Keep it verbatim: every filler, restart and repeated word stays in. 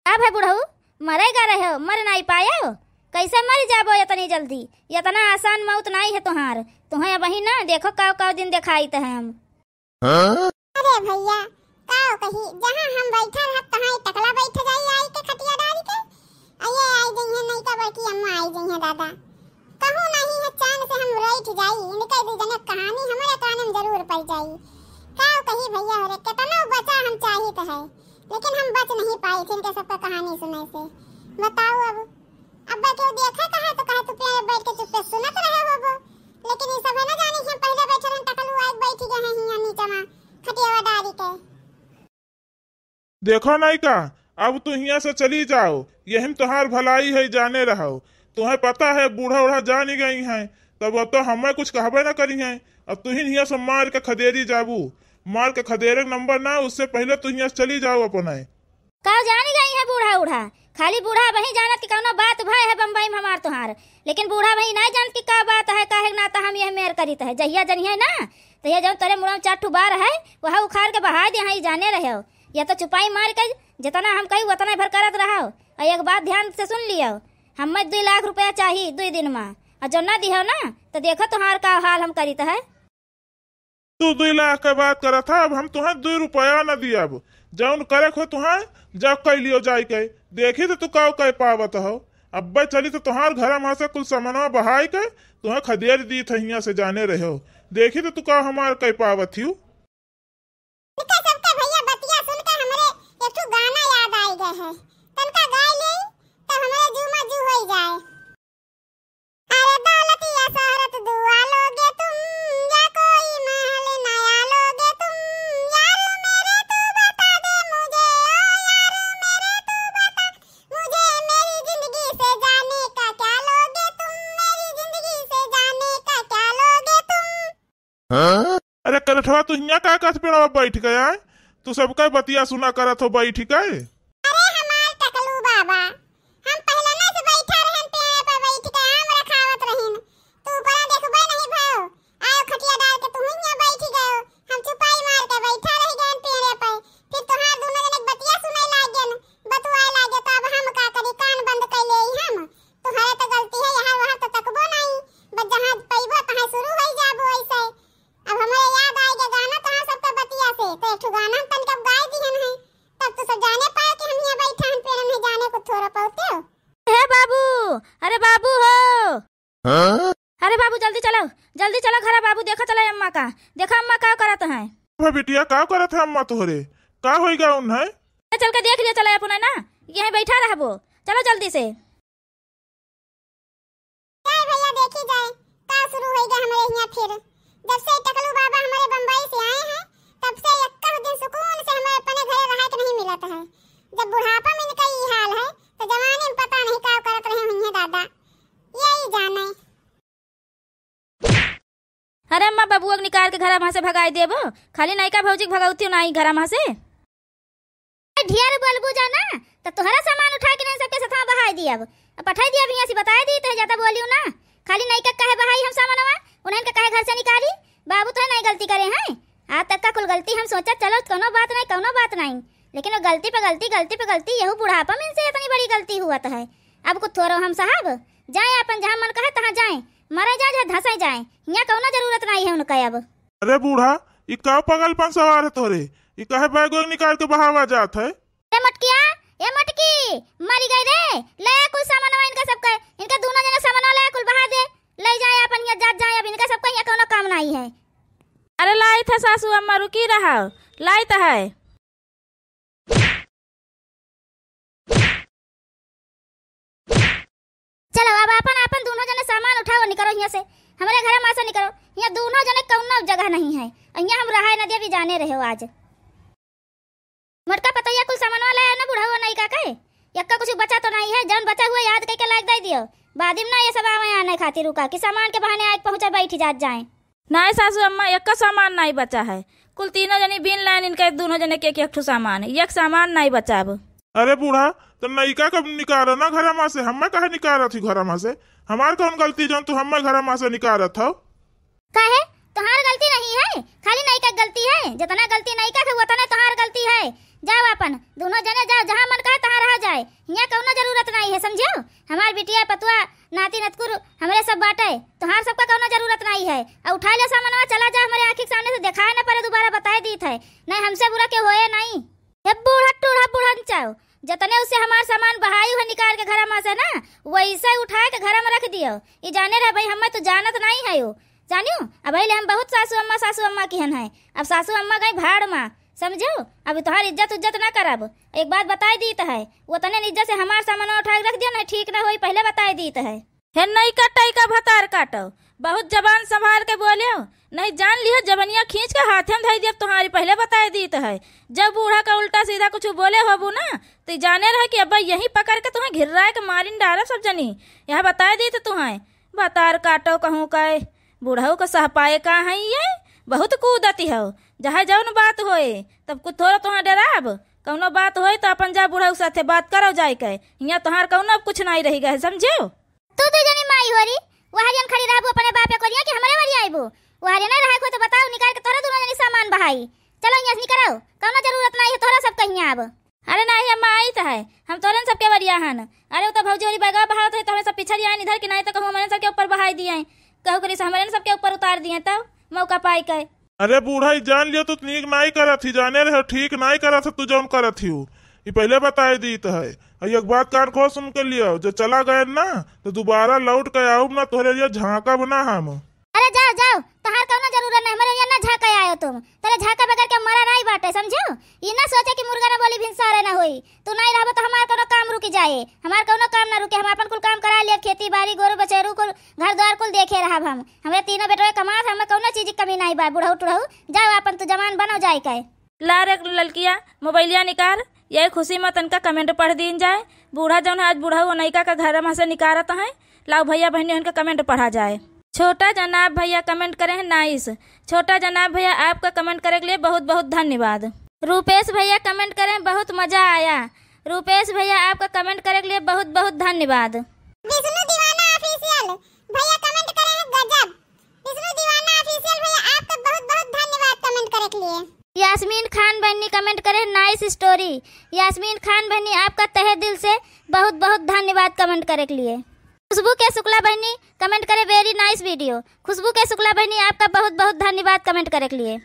अब है बुढ़ऊ, मरे गा रहे हो, मर नाई पायो? कैसे मर जाबो इतनी जल्दी? इतना आसान मौत नाई है तुहार। तुहें अबही ना देखो काव काव दिन देखाइत है हम। हाँ? अरे भैया, काव कही, जहाँ हम बैठल हब, तहाँ ई टकला बैठ जाई आई के खटिया डारी के। आ ये आई जइहें, नइका बड़की अम्मा आई जइहें दादा। कहूँ नहीं है चैन से हम बैठ जाई, इनके दू जने कहानी हमरे कान में जरूर पड़ जाई। काव कही भैया हो रे, केतनो बचा हम चाहित है, लेकिन हम बच नहीं पाई, इनके सबका कहानी सुने से। बताओ अब। अब्बा केहू देखे कहे तो कहे तू पेड़ बैठ के चुप्पे सुनत रहे होबो। लेकिन ई सब है ना जानी कि हम पहिले बैठे रहन, टकलू आइके बैठ गए हैं हियाँ नीचे मा, खटियावा डारी के। देखो नाई का, अब तू हियाँ से चली जाओ, यही में तोहार भलाई है, जाने रहो। तुम्हें पता है बूढ़ा उढ़ा जानी गई हैं, तब अब तो हमें कुछ कहबे ना करी हैं। अब तू ही हियाँ से मार के खदेरी जाबू, मार के खदेरे के नंबर ना, उससे पहिले तू हियाँ से चली जाओ अपने। का जानी गई है बूढ़ा उढ़ा? खाली बूढ़ा वही जानत कि कौनो बात भय है बम्बई में हमार तोहार, लेकिन बूढ़ा वही नाई जानत कि का बात है, काहे नाता हम यह मेर करीत है। जहिया जनिहे ना, तहिया जौन तोरे मुड़ा में चार ठू बार है, वह उखाड़ के बहा दे हैं, ई जाने रहो। या तो चुपाई मार के जितना हम कही उतना भर करत रहो। और एक बात ध्यान से सुन लियो, हमें दुई लाख रुपया चाही दुई दिन में, और जो ना दिहो ना, तो देखो तोहार का हाल हम करीत है। तू दुई लाख के बात करत है, अब हम तुहें दुई रुपया न दियब। जौन करे को तुहें, जब कह लियो जाए के। देखी तो तू काव कह पावत हो। अब्बे चली तो तुहार घर में से कुल सामानवा बहाई के तुहें खदेड़ दी थे हियाँ से, जाने रहो। देखी तो तू काव हमार कह पावत हियो। इनका सबके भैया बतिया सुन के हमरे एक ठो गाना याद आइ गए है, तनका गाय ले तो हमरे जू मा जू होई जाए। अरे दौलतिया शहरत दुआ लोगे तुम, या कोई महल नया लोगे तुम, यार मेरे तू बता दे मुझे, ओ यार मेरे तू बता, मुझे मेरी जिंदगी से जाने का क्या लोगे तुम, मेरी जिंदगी से जाने का क्या लोगे तुम। हाँ? अरे करठवा, तू हियाँ का करत पेड़वा बैठ गया है? तू सबका बतिया सुना करत हो बैठ के। अरे हमार टकलू बाबा, हम पहले ना से बैठा रहन पेड़े पर बैठ के आम रखावत रहिन। तू ऊपरा देखबे नहीं भयो। आयो खटिया डाल के तू हियाँ बैठ गयो। हम चुपाई मार के बैठा रह गए पेड़े पर। फिर तोहार दोनों जने के बतिया सुने लागेन, बतुआए लागे, तो अब हम का करी, कान बंद कर ले हम। तोहरे तो गलती है, यहाँ वहाँ तो तकबो नहीं, बस जहाँ पैबो तहाँ शुरू हो जाबो ऐसे। अब हमरे याद आइ गए गाना तोहार सबके बतिया से, तो एक ठो गाना हम तनिक अब गाइ दिहन है, तब तो सब जाने पाए कि हम यहाँ बैठा हन पेड़ में, जाने को थोड़ा पौते हो। हे बाबू, अरे बाबू हो। हाँ? अरे बाबू जल्दी चलो, जल्दी चलो घरा बाबू, देखा चलो अम्मा का, देखा अम्मा का करत हैं। अबे बिटिया का करत है अम्मा तोहरे, का होई गा उन्हें? चल के देख लिया चलो अपने ना, यहीं बैठा रहबो, चलो जल्दी से। जाए भैया, देखी जाए, का शुरू होई गए हमरे हियाँ फिर। जब से टकलू बाबा हमरे बम्बई से आए हैं, तब से एक्का दिन सुकून से हमें अपने घरे रहे के नहीं मिलत है। जब बुढ़ापा में इनका ई हाल है, तो जवानी में पता नहीं का करत रहे हुइहैं दादा, यही जाने। अरे अम्मा, बबुआ के निकाल के घरा मा से भगाई देबो, खाली नयका भौजी के भगौती नाई घरा मा से। ए, ढेर बोलबू जा ना, त तोहरा सामान उठा के नहीं सबके साथ बहाई दियब। अब पठाई दियब हियाँ से, बताई दी, तो ज्यादा बोलियो ना। खाली नयका काहे बहाई हम सामानवा, उन्हन के काहे घर से निकाली? बाबू तो है नहीं गलती करे हैं, आज तक का कुल गलती हम सोचा, चलो कौनो बात नहीं, कौनो बात नहीं, लेकिन वो गलती पे गलती, गलती पे गलती, यहू बुढ़ापा में इनसे इतनी बड़ी गलती हुआ तो है। अब कुछ थोड़ो हम साहब, जाए अपन जहाँ मन कहे तहाँ जाए, मरे जाए चाहे धंसे जाए, हियाँ कौनो जरूरत नहीं है उनका अब। अरे बूढ़ा, ई का पागलपन सवार है तोरे? ई काहे बैग वैग निकाल के बहावा जात है? ए मटकिया, ए मटकी, मरी गई रे। ले आ कुल सामानवा इनका सबका, इनका दोनों जने सामानवा ले आ कुल बहा दे, ले जाए अपन हियाँ जात जाए, अब इनका सबका हियाँ कौनो काम नहीं है। अरे लाइत है सासू अम्मा, रुकी रहा, लाइत है। चलो, अब आपन, आपन दोनों जने सामान उठाओ, निकरो हियाँ से, हमरे घरे मा से निकरो। हियाँ दोनों जने कौनो जगह नहीं है, हियाँ हम रहाए न देबी, जाने रहो आज। मोटका पतोहिया कुल सामानवा ले आए ना बुढ़ऊ, नहीं का कहे, यक्का कुछ बचा तो नहीं है, जौन बचा हुआ याद करके लाग दे दियो, बाद में ना ये सब आवे आने खातिर रुका कि सामान के बहाने आके पहुँचा बैठ जात जाए। नाई सासू अम्मा, एक्को सामान नाई बचा है। कुल तीनों जनी बीन लाइन इनके, दोनों जने के एक, एक ठो सामान, एक सामान नाई बचाब। अरे बूढ़ा, तो नयका कब निकालो ना घरा मा से, हम्मे काहे निकालत ही घरा मा से? हमार कौन गलती जौन तू हम्मे घरा मा से निकालत हो? काहे? तोहार गलती नहीं है, खाली नयका के गलती है। जितना गलती नयका के, उतना तोहार गलती है। जाओ अपन, दोनों जने जाओ, जहाँ मन कहे तहाँ रहा जाए। समझो, हमार बिटिया, पतुआ, नाती, नतकुर, हमरे सब बाटे, तोहार सबका कौनो जरूरत नाहीं है। अउर उठाइ ल्यो सामानवा, चला जा हमरे आँखी के सामने से, देखाए न पड़े दुबारा, बताइ दीत है। नाहीं हमसे बुरा केहू होए नाहीं। हे बूढ़ा टूढ़ा बुढ़न चाहो, जतने उसे हमार सामान बहाई है निकाल के घरा मा से ना, वैसे उठाए के घरा मा रख दियो। ई जाने रहे भाई, हमें तू जानत नाहीं है हो। जानियो, अबहिले हम बहुत सासू अम्मा, सासू अम्मा किहन है। अब सासू अम्मा गई भाड़ मा, समझो। अब तोहार इज्जत उज्जत ना करब। एक बात बताइ दीत है, वतने इज्जत से हमार सामान उठाए के रख दियो, नाहीं ठीक ना होई, पहिले बताइ दीत है। हे नइका टइका भतार काटो, बहुत जबान संभाल के बोलियो, नाहीं जान लिहो जबनिया खींच के हाथे मा धइ दियब तोहारी, पहिले बताइ दीत है। जब बूढ़ा का उल्टा सीधा कुछ बोले होबू ना, तो जाने रहे कि अब यहीं पकड़ के तुहें घिर्राए के मारिन डारब सब जनी। यहाँ बताइ दीत तुहें, भतार काटो कहूँ कहे, बुढ़ऊ का सह पाए का है ये, बहुत कूदती हो। जहाँ जौन बात होए, तब कुछ थोड़ा तुहें डराब, कौनो बात होए तो अपन जा बुढ़ऊ साथे बात करो जाए के, हियाँ तोहार कौनो अब कुछ नाहीं रहि गए, समझो। तू दुइ जनी माई होरी, वहाँ जन खड़ी रहबू अपने बापे कोरिया कि हमरे वरिया आइबू? वहाँ रे ना रहे को तो बताओ, निकाल के तोहरा दुनो जनी सामान बहाई। चलो यहाँ से निकरो, कौनो जरूरत नाहीं है तोहरा सब कहिया अब। अरे नाहीं अम्मा, आई तो है, हम तोहरन सबके वरिया हन। अरे वो तो भौजी होरी बैगवा बहावत है तो हमें सब पिछड़ी आए इधर कि नाहीं तो कहूँ हमरे सबके ऊपर बहाई दिए, कहूँ करी से हमरे सबके ऊपर उतार दिए तब मौका पाई के। अरे बूढ़ा, ई जान लियो, तू नीक नाई करत ही, जाने रहे, ठीक नाई करत है तू जौन करत ही। ई पहिले बताए दीत है। आ एक बात कान खोल सुन के लियो, जो चला गए ना, तो दुबारा लौट के आउब ना, तोहरे लिए झांकब ना हम। अरे जाओ, जाओ, तोहार कौनो जरूरत नहीं, हमरे लिए ना झांके आयो तुम। तेरे झांके बगैर के मरा नहीं बाटे, समझो? ई ना सोचे कि मुर्गा ना बोली, भिनसारे ना होई। तू नाहीं रहबो तो हमार कौनो काम रुकि जाए, हमार कौनो काम ना रुके, हम आपन कुल काम करा लेब, खेती बारी, गोरू बछरू कुल, घर द्वार कुल देखे रहब हम। हमरे तीनों बेटवे कमात, हमें कौनो चीज की कमी नाहीं बा। बुढ़ऊ टुढ़ऊ, जाओ आपन तू जवान बनो जाए के। ला रे ललकिया, मोबाइलिया निकार, यही खुशी मा तनका comment पढ़ दीन जाए। बूढ़ा जौन है आज बुढ़ऊ नइका का घर मा से निकारत है, लाओ भैया बहनी उनका comment पढ़ा जाए। छोटा जनाब भैया comment करे हैं nice। छोटा जनाब भैया आपका comment करे के लिए बहुत बहुत धन्यवाद। रूपेश भैया comment करे हैं बहुत मजा आया। रूपेश भैया आपका comment करे के लिए बहुत बहुत धन्यवाद। विष्णु दीवाना official भैया comment करे हैं गजब। विष्णु दीवाना official भैया आपका बहुत बहुत धन्यवाद comment करे के लिए। यास्मीन खान बहनी comment करे nice story। यास्मीन खान बहनी आपका तहे दिल से बहुत बहुत धन्यवाद comment करे के लिए। खुशबू के शुक्ला बहनी comment करे very nice video। खुशबू के शुक्ला बहनी आपका बहुत बहुत धन्यवाद comment करे के लिए।